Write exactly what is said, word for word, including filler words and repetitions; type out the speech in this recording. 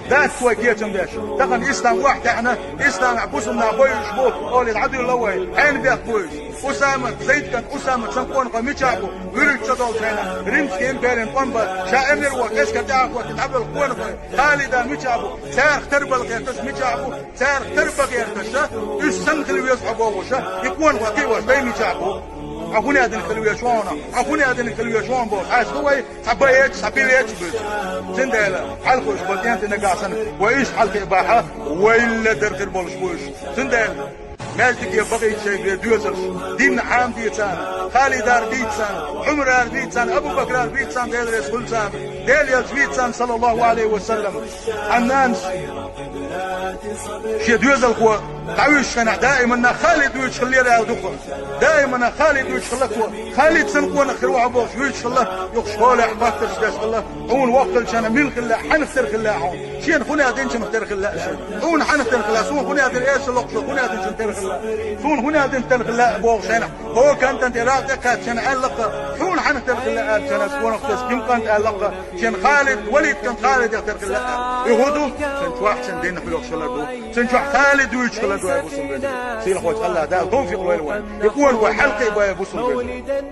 Дац вай кечам беш. Тахан ислам вахь таьхьна, исламехь бусулба нах бойуш бу, олий дӀадуьлла вай. Хьенан бехк бу уьш? Усамат, Зайд кӀант Усамат санна къонахой мичахь бу? ВуьрхӀитта ца долчу хенахь, Римский империн тӀом бан, ша эмир ву, эскар тӀехь а хӀоттийна дӀабевлла къонахой, Халида мичахь бу? Царах тарбала гӀерташ мичахь бу? Царах тарбан гӀерташ, уьш санна хила веза хьо бохуш, и къонахой кхиош дай мичахь бу? Хьо хӀун аьлла хила веза хьуна? Хьо хӀун аьлла хила веза хьуна бохуш, хьаьжцӀа ду вай? Цхьа бан эцаш, цхьа бин эцаш буьйцу. Цундела хьалхуьйсу бан кӀентий нагахь санна, вай иштта хьалхе бахьа, вайл дар хир болуш бу уьш. Цундела маьждиге бахийта шайга доьзалш, дин Ӏамадийта царна, Халидара дийца царна, Ӏумарара дийца царна, Абу-Бакрара дийца царна, Дела реза хуьлда царна, Дела елча вийца царна, саллаллаху Ӏалайхи ва саллам. Хьан нанас шен доьзалхо дӀавуьжучу хенахь даиманна Халид вуьйцуш хиллера аьлла ду-кх. Даиманна Халид вуьйцуш хилла-кх. Халид санна къонах хир ву хьо бохуш вуьйцуш хилла, юха школехь хаттарш деш хилла, хьуна воккха хилча мила хилла, хьанах тера хилла хьуна? Шена хӀун аьлла динчунах тера хилла шена? Хьуна хьанах тера хилла? Суна хӀун аьлла дина эшшалокхуш хӀун аьлла динчунах тера хилла? Суна хӀун аьлла динчунах тера хилла бохуш шена? Хьо кантана тӀе рагӀ тӀекхаьчча шена аьлла-кх, хьуна хьанах тера хилла аьлла шена, ас къонах тесна ким кӀант аьлла-кх, шен Халид, Валид кӀант Халидах тера хилла аьлла. И хӀун ду? Цуьнан чохь цуьнан динах лоьхуш хилар ду. Цуьнан чохь Халид вуьйцуш хилар ду, ай бусулба вежарий. Сийлахьчу АллахӀ Дала тавфикъ лойла вайна. И къонахой хьалкхиабойла, ай бусулба вежарий.